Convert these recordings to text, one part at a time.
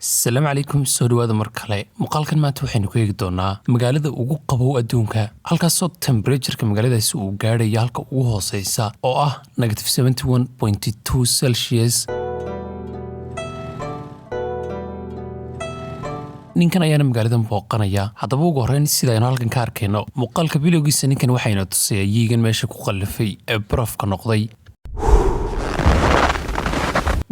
Asalaamu calaykum, soo dhawaada mar kale. Muuqaalkan maanta waxaynu ku eegi doonaa magaalada ugu qabow adduunka, halkaasoo temperatureka magaaladaasi uu gaadhayo halka ugu hooseysa oo ah -71.2 Celsius. Ninkan ayaana magaaladan booqanaya. Haddaba ugu horreyn, sida aynu halkan ka arkayno muuqaalka bilowgiisa, ninkan waxayna tusaya yiigan meesha ku qallifay ee barafka noqday.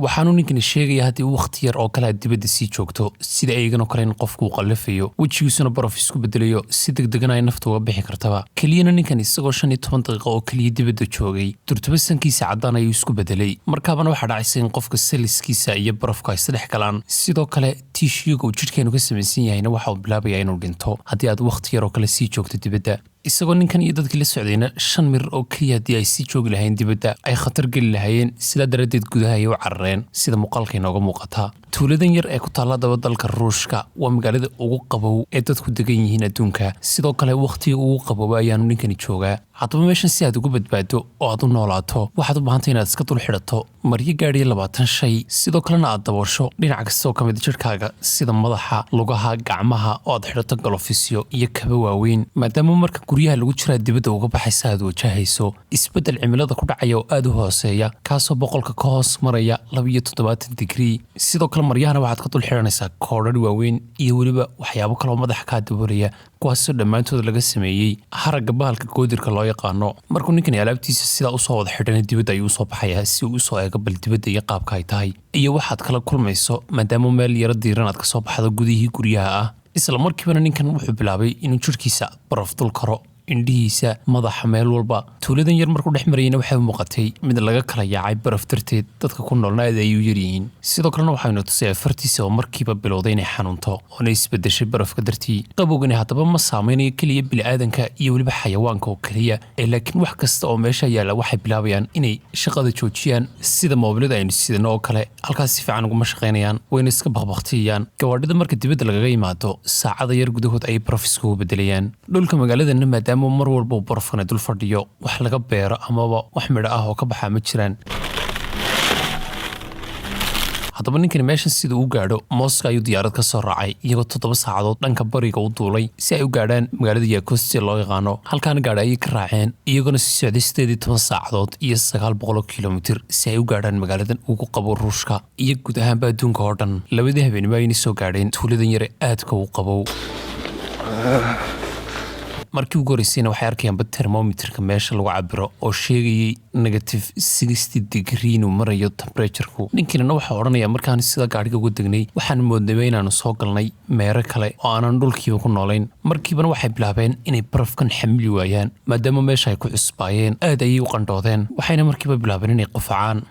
Waxaanu ninkani sheegaya haddii wakhti yar oo kale aad dibadda sii joogto, sida eegan oo kale, in qofku uu qallifayo, wejigiisuna baraf isku bedelayo, si degdegana ay naftu uga bixi kartaba. Keliyana ninkan isagoo 15 daqiiqo oo keliya dibadda joogay, durtaba sankiisa caddaan ayuu isku bedelay. Markaabana waxaa dhacaysa in qofka cellskiisa iyo barafku ay isdhex galaan. Sidoo kale tissuega uu jidhkeenu ka samaysan yahayna waxa uu bilaabaya inuu dhinto haddii aad wakhti yar oo kale sii joogto dibadda. Isagoo ninkan iyo dadkii la socdayna 5 mir oo keliya haddii ay sii joogi lahayn dibadda ay khatar geli lahaayeen. Sidaa daraaddeed gudaha ayay u carareen, sida muuqaalka inooga muuqata. Tuuladan yar ee ku taalla daba dalka Ruushka waa magaalada ugu qabow ee dadku degan yihiin adduunka. Sidoo kale wakhtiga ugu qabooba ayaanu ninkani joogaa. Haddaba meeshan si aad ugu badbaado oo aad u noolaato, waxaad u baahantay inaad iska dul xidhato maryo gaadhiya 20 shay, sidoo kalena aad daboosho dhinac kasta oo ka mid jidhkaaga, sida madaxa, lugaha, gacmaha, oo aad xidhato galoofisyo iyo kaba waaweyn, maadaama marka guryaha lagu jiraa dibadda uga baxaysa aad wajahayso isbeddel cimilada ku dhacaya oo aad u hooseeya, kaasoo boqolka ka hoos maraya 72 digrii. Sidoo kale maryahana waxaad ka dul xidhanaysaa koodhadh waaweyn iyo weliba waxyaabo kaleoo madaxa kaa daboolaya, kuwaasoo dhammaantood laga sameeyey haragga bahalka goodirka loo yaqaano. Markuu ninkani alaabtiisa sidaa usoo wada xidhana, dibadda ayuu usoo baxayaa si uu usoo eego bal dibadda iyo qaabka ay tahay iyo waxaad kala kulmayso, maadaama meel yaro diiran aad kasoo baxdo gudihii guryaha ah. Isla markiibana ninkan wuxuu bilaabay inuu jidhkiisa baraf dul karo, indhihiisa, madaxa, meel walba. Tuuladan yar markuu dhex marayana waxay u muuqatay mid laga kala yaacay baraf darteed, dadka ku noolna aad ay u yaryihiin. Sidoo kalena waxaynu tusay fartiisa oo markiiba bilowday inay xanuunto oona isbedeshay barafka dartii. Qabowgani haddaba ma saameynayo keliya bini'aadanka iyo weliba xayawaanka oo keliya ee laakiin wax kasta oo meesha yaalla waxay bilaabayaan inay shaqada joojiyaan, sida moobilada aynu sidano oo kale. Halkaas si fiican uguma shaqaynayaan, wayna iska bakbaktiyayaan. Gawaadhida marka dibadda lagaga yimaado, saacada yar gudahood ayay baraf iskugu bedelayaan. Dhulka magaaladana, maadaama mar walba uu barafkani dul fadhiyo, wax laga beero amaba wax midho ah oo ka baxaa ma jiraan. Haddaba ninkani meeshan sida uu gaadho Moscow ayuu diyaarad ka soo raacay, iyagoo 7 saacadood dhanka bariga u duulay si ay u gaadhaan magaalada Yakosti loo yaqaano. Halkaana gaadha ayay ka raaceen, iyagoona sii socday 18 saacadood iyo 900 kilomitir si ay u gaadhaan magaaladan ugu qabo Ruushka iyo guud ahaanba adduunka oo dhan. Labadii habeenimo ayna soo gaadheen tuuladan yare aadka u qabow. Markii ugu horreysayna waxay arkayaanba termometerka meesha lagu cabiro oo sheegayay -60 degree inuu marayo temperatureku. Ninkiinana waxaa odhanaya, markaan sida gaadhiga uga degnay waxaan moodnayba inaanu soo galnay meero kale oo aanan dhulkiiba ku noolayn. Markiibana waxay bilaabeen inay barafkan xamili waayaan, maadaama meesha ay ku cusbaayeen. Aad ayay u qandhoodeen, waxayna markiiba bilaabeen inay qufacaan.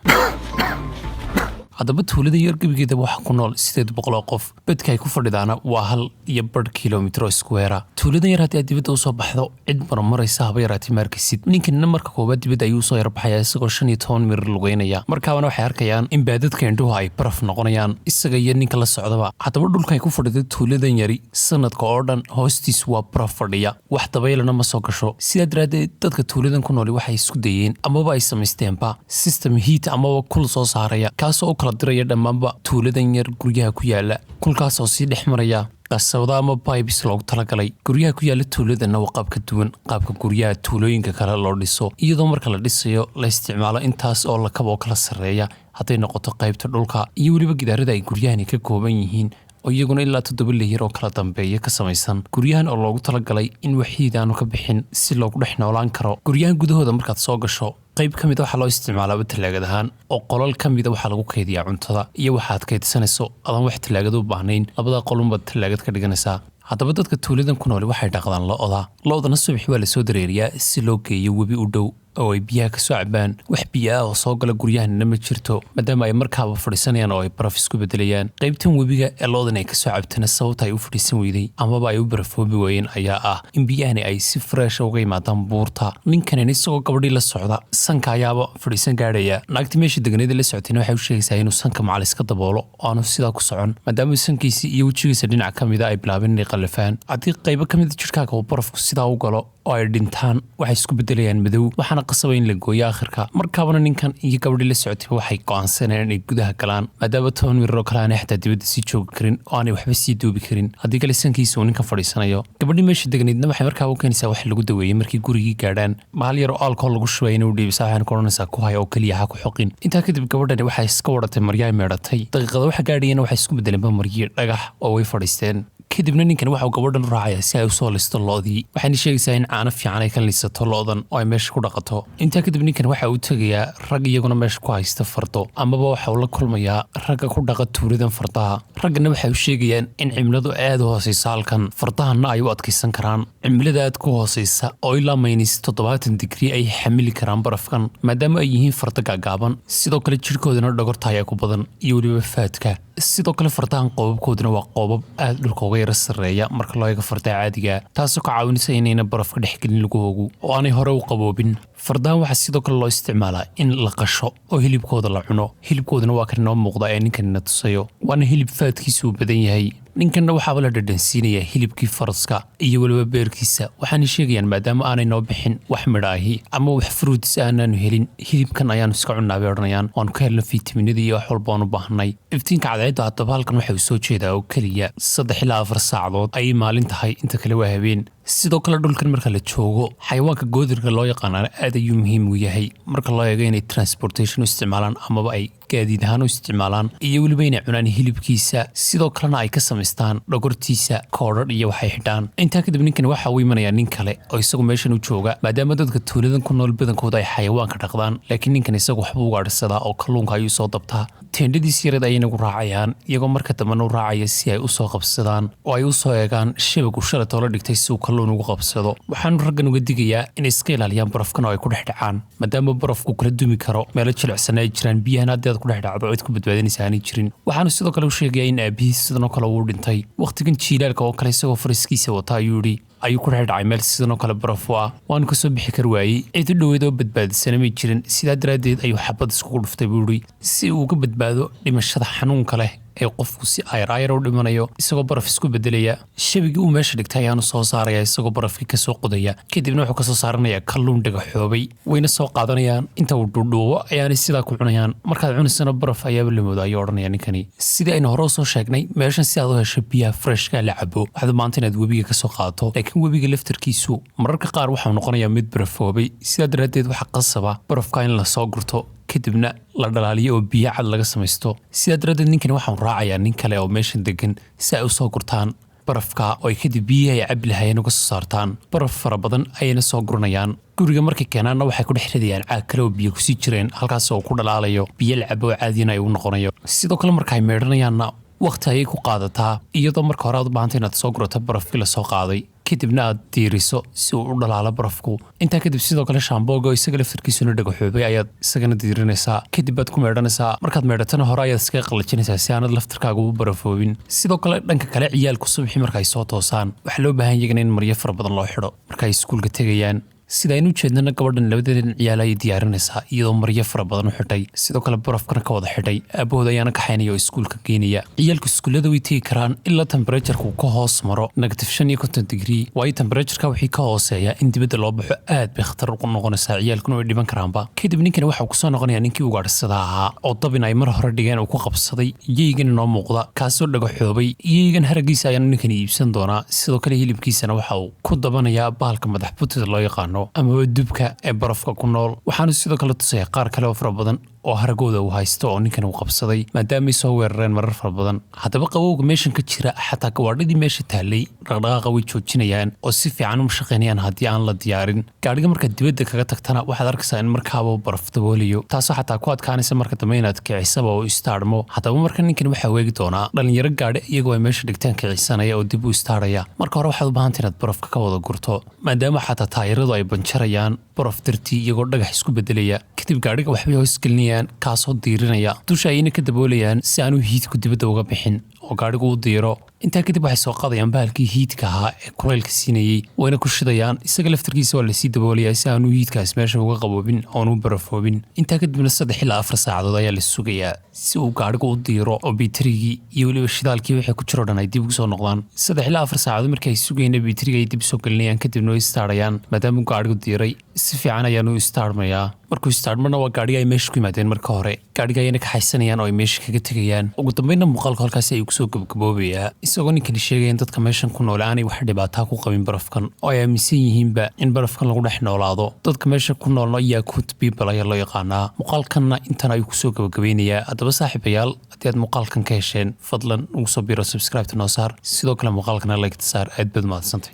Haddaba tuulada yar gebigeeda waxaa ku nool 800 oo qof. Bedka ay ku fadhidaana waa 1.5 kilomitr oo square. Tuuladan yar haddii aad dibadda usoo baxdo, cid marmaraysa haba yaraatay maarkisid. Ninkanina marka koowaad dibadda ayuu usoo yarbaxaya isagoo 15 mirir lugeynaya. Markaabana waxay arkayaan in baadadka indhuhu ay baraf noqonayaan, isaga iyo ninka la socdaba. Haddaba dhulka ay ku fadhida tuuladan yari sanadka oo dhan hoostiisu waa baraf fadhiya, wax dabaylana ma soo gasho. Sidaa daraaddeed dadka tuuladan ku nooli waxay isku dayeen amaba ay samaysteenba system heat amaba kul soo saaraya, kaasoo u kala diraya dhammaanba tuuladan yar guryaha ku yaala, kulkaasoo sii dhex maraya qasabada ama pipes loogu talagalay. Guryaha ku yaala tuuladana waa qaab ka duwan qaabka guryaha tuulooyinka kale loo dhiso, iyadoo marka la dhisayo la isticmaalo intaas oo lakab oo kala sarreeya, hadday noqoto qaybta dhulka iyo weliba gidaarada ay guryahani ka kooban yihiin, oo iyaguna ilaa 7 layer oo kala dambeeya ka samaysan. Guryahan oo loogu talagalay in waxiid aanu ka bixin si loogu dhex noolaan karo. Guryahan gudahooda markaad soo gasho, qayb ka mid a waxaa loo isticmaalaaba tallaagad ahaan, oo qolal ka mida waxaa lagu kaydiyaa cuntada iyo waxaad kaydsanayso adaan wax tallaagad u baahnayn. Labada qolunbaad tallaagad ka dhiganaysaa. Haddaba dadka tuuladan ku nooli waxay dhaqdaan lo'da. Lo'dana subaxi waa lasoo dareeriyaa si loo geeyo webi u dhow oo ay biyaha ka soo cabaan. Wax biyo ah oo soo gala guryahanina ma jirto, maadaama ay markaaba fadhiisanayaan oo ay baraf isku bedelayaan. Qaybtan webiga ee lo'dan ay kasoo cabtana, sababta ay u fadhiisan weyday amaba ay u barafoobi waayeen ayaa ah in biyahani ay si fresh uga yimaadaan buurta. Ninkanin isagoo gabadhii la socda sanka ayaaba fadhiisan gaadhaya. Naagtii meesha deganeeda la socotayna waxay u sheegaysaa inuu sanka macal iska daboolo oo aanu sidaa ku socon, maadaama sankiisii iyo wejigiisa dhinac ka mida ay bilaabeen inay qallafaan. Haddii qaybo ka mida jidhkaaga uu barafku sidaa u galo oo ay dhintaan, waxay isku bedelayaan madow. Waxaana Waxaana qasaba in la gooyo aakhirka. Markaabana ninkan iyo gabadhii la socotayba waxay go'aansanayaan inay gudaha galaan, maadaama 10 mirir oo kale aanay xataa dibadda sii joogi karin oo aanay waxba sii duubi karin, haddii kale sankiisa uu ninkan fadhiisanayo. Gabadhii meesha degnaydna waxay markaaba u keenaysaa wax lagu daweeyey. Markii gurigii gaadhaan, bahal yar oo alcohol lagu shubay inuu dhiibisa, waxayna ku odhanaysaa, "Ku haya oo keliya, ha ku xoqin." Intaa kadib gabadhani waxay iska wadhatay maryaay meedhatay. Daqiiqada waxa gaadhayana waxay isku bedeleenba maryii dhagax oo way fadhiisteen. Kadibna ninkan waxa uu gabadhan u raacayaa si ay usoo listo lo'dii, waxayna sheegaysaa in caano fiican ay ka lisato lo'dan oo ay meesha ku dhaqato. Intaa kadib ninkan waxa uu tegayaa rag iyaguna meesha ku haysta fardo, amaba waxa uu la kulmayaa ragga ku dhaqa tuuladan fardaha. Raggana waxay u sheegayaan in cimiladu aad u hooseysa halkan, fardahanna ay u adkaysan karaan cimilada aad ku hooseysa oo ilaa -70 digrii ay xamili karaan barafkan, maadaama ay yihiin fardo gaagaaban. Sidoo kale jidhkoodana dhogorta ayaa ku badan iyo weliba faadka. Sidoo kale fardahan qoobabkooduna waa qoobab aad dhulka uga yara sarreeya marka loo eego fardaha caadiga, taasoo ka caawinaysa inayna barafka dhexgelin lugahoogu oo aanay hore u qaboobin. Fardahan waxaa sidoo kale loo isticmaalaa in la qasho oo hilibkooda la cuno. Hilibkooduna waa kan inoo muuqda ee ninkanina tusayo, waana hilib faadkiisu uu badan yahay. Ninkanna waxaaba la dhadhansiinayaa hilibkii faraska iyo weliba beerkiisa, waxaana sheegayaan maadaama aanay noo bixin wax midha ahi ama wax fruits aanaanu helin, hilibkan ayaanu iska cunnaa, bay odhanayaan, waanu ka helno fiitaminadii iyo wax walba aanu baahnay. Iftiinka cadceedda haddaba halkan waxa uu soo jeedaa oo keliya 3 ilaa 4 saacadood ayay maalin tahay, inta kale waa habeen. Sidoo kale dhulkan marka la joogo, xayawaanka goodirka loo yaqaanaana aad ayuu muhiim u yahay marka loo eego inay transportation u isticmaalaan amaba ay gaadiid ahaan u isticmaalaan, iyo weliba inay cunaan hilibkiisa, sidoo kalena ay ka samaystaan dhogortiisa koodhadh iyo waxay xidhaan. Intaa kadib ninkan waxa uu imanayaa nin kale oo isagu meeshan u jooga, maadaama dadka tuuladan ku nool badankooda ay xayawaanka dhaqdaan, laakiin ninkan isagu waxbuu ugaadhsadaa oo kalluunka ayuu soo dabtaa. Teendhadiis yareed ayay nagu raacayaan, iyagoo marka dambena u raacaya si ay usoo qabsadaan oo ay usoo eegaan shabagu shalay toola dhigtay si uu kalluun ugu qabsado. Waxaanu raggan uga digayaa inay iska ilaaliyaan barafkan oo ay ku dhex dhacaan, maadaama barafku kala dumi karo, meelo jilicsan ay jiraan, biyahana haddii aad ku dhex dhacdo cid ku badbaadinaysa aanay jirin. Waxaanu sidoo kale u sheegayaa in aabihiis sidan oo kale uu dhintay wakhtigan jiilaalka oo kale, isagoo faraskiisa wata ayuu yidhi ayuu ku dhex dhacay meel sidan oo kale baraf u ah, waanu kasoo bixi kar waayey, cid u dhoweyd oo badbaadisana may jirin. Sidaa daraaddeed ayuu xabad iskugu dhuftay, buu yidhi, si uu uga badbaado dhimashada xanuunka leh ee qofku si ayar ayar u dhimanayo isagoo baraf isku bedelaya. Shabigii uu meesha dhigtay ayaanu soo saaraya isagoo barafkii kasoo qodaya. Kadibna wuxuu kasoo saaranayaa kalluun dhagaxoobay, wayna soo qaadanayaan. Inta uu dhuudhuubo ayaanay sidaa ku cunayaan. Markaad cunaysana baraf ayaaba la mooda, ayuu odhanaya ninkani. Sidii aynu hore usoo sheegnay, meeshan si aad u hesho biyaha freshka la cabo, waxaad u baahanta inaad webiga kasoo qaadato, laakiin webiga laftarkiisu mararka qaar waxau noqonayaa mid barafoobay. Sidaa daraaddeed waxaa qasaba barafka in lasoo gurto, kadibna la dhalaaliyo oo biyo cad laga samaysto. Sidaa daraaddeed ninkani waxau raacayaa nin kale oo meeshan degan si ay usoo gurtaan barafka oo ay kadib biyihii ay cabi lahayeen uga soo saartaan. Baraf fara badan ayayna soo guranayaan. Guriga markay keenaanna waxay ku dhex ridayaan caag kale oo biyo kusii jireen, halkaas oo ku dhalaalayo, biyo la cabo oo caadiyana ay u noqonayo. Sidoo kale marka ay meedhanayaanna wakhti ayay ku qaadataa, iyadoo marka hore aad u baahantay inaad soo gurato barafkii lasoo qaaday, kadibna aad diiriso si uu u dhalaalo barafku. Intaa kadib sidoo kale shaambooga oo isaga laftarkiisuna dhagaxoobay ayaad isagana diirinaysaa, kadib baad ku meedhanaysaa. Markaad meedhatana hore ayaad iskaga qallajinaysaa si aanad laftarkaaga ugu barafoobin. Sidoo kale dhanka kale ciyaalku subaxii marka ay soo toosaan, waxaa loo baahan yagana in maryo fara badan loo xidho marka ay iskuulka tegayaan. Sida aynu ujeednana, gabadhan labadeedan ciyaal ayay diyaarinaysaa, iyadoo maryo fara badan u xidhay, sidoo kale barafkana ka wada xidhay. Aabahooda ayaana kaxaynaya oo iskuulka geynaya. Ciyaalku iskuullada way tegi karaan ilaa temperatureka uu ka hoos maro -55 digrii, waayo temperatureka wixii ka hooseeya in dibadda loo baxo aad bay khatar u noqonaysaa, ciyaalkuna way dhiban karaanba. Kadib ninkani waxau kusoo noqonayaa ninkii ugaadhsada ahaa oo dabin ay mar hore dhigeen uu ku qabsaday yeygan inoo muuqda, kaasoo dhagaxoobay. Yeygan haraggiisa ayaanu ninkani iibsan doonaa. Sidoo kale hilibkiisana waxa uu ku dabanayaa bahalka madax butida loo yaqaano amaba dubka ee barafka ku nool. Waxaanu sidoo kale tusaya qaar kale oo fara badan oo haragooda uu haysto oo ninkan uu qabsaday, maadaamay soo weerareen marar fara badan. Haddaba qabowga meeshan ka jira, xataa gawaadhidii meesha taallay dhaqdhaqaaqa way joojinayaan oo si fiican uma shaqaynayaan haddii aan la diyaarin. Gaadhiga markaad dibadda kaga tagtana, waxaad arkaysaa in markaaba baraf daboolayo, taasoo xataa ku adkaanaysa marka dambe inaad kicisaba oo istaadhmo. Haddaba marka ninkan waxaa weegi doonaa dhalinyaro gaadhi iyagoo ay meesha dhigtaan kicisanaya oo dib u istaadhaya. Marka hore waxaad u baahanta inaad barafka ka wada gurto, maadaama xataa taayiradu ay banjarayaan baraf dartii iyagoo dhagax isku bedelaya. Kadib gaadhiga waxbay hoos gelinayaan kaasoo diirinaya, dusha ayayna ka daboolayaan si aanu heatku dibadda uga bixin. oo gaadhigu u diiro. Intaa kadib waxay soo qaadayaan bahalkii heatka ahaa ee kulaylka siinayey, wayna ku shidayaan. Isaga laftarkiisa waa lasii daboolayaa si aanu heatkaas meesha uga qaboobin oonu barafoobin. Intaa kadibna 3 ilaa 4 saacadood ayaa la sugayaa si uu gaadhigu u diiro oo biitarigii iyo weliba shidaalkii wixii ku jiro dhan ay dib ugu soo noqdaan. 3 ilaa 4 saacadood markii ay sugayna, biitariga ay dib soo gelinayaan, kadibna way istaarayaan. Maadaama uu gaadhigu diiray, si fiican ayaanu istaarmayaa. Markuu istaarmana, waa gaadhiga ay meesha ku yimaadeen marka hore. Gaadhiga ayayna kaxaysanayaan oo ay meesha kaga tegayaan. Ugu dambeynna muuqaalku halkaasi ayuu kusoo gabgaboobayaa, isagoo ninkani sheegaya in dadka meeshan ku noole aanay wax dhibaataa ku qabin barafkan oo ay aaminsan yihiinba in barafkan lagu dhex noolaado. Dadka meesha ku noolna Yakut people ayaa loo yaqaanaa. Muuqaalkanna intan ayuu kusoo gabagabeynayaa. Haddaba saaxiibayaal, haddii aad muuqaalkan ka hesheen, fadlan ugu soo biro, subscribe noo saar, sidoo kale muuqaalkana like saar. Aad baad mahadsantay.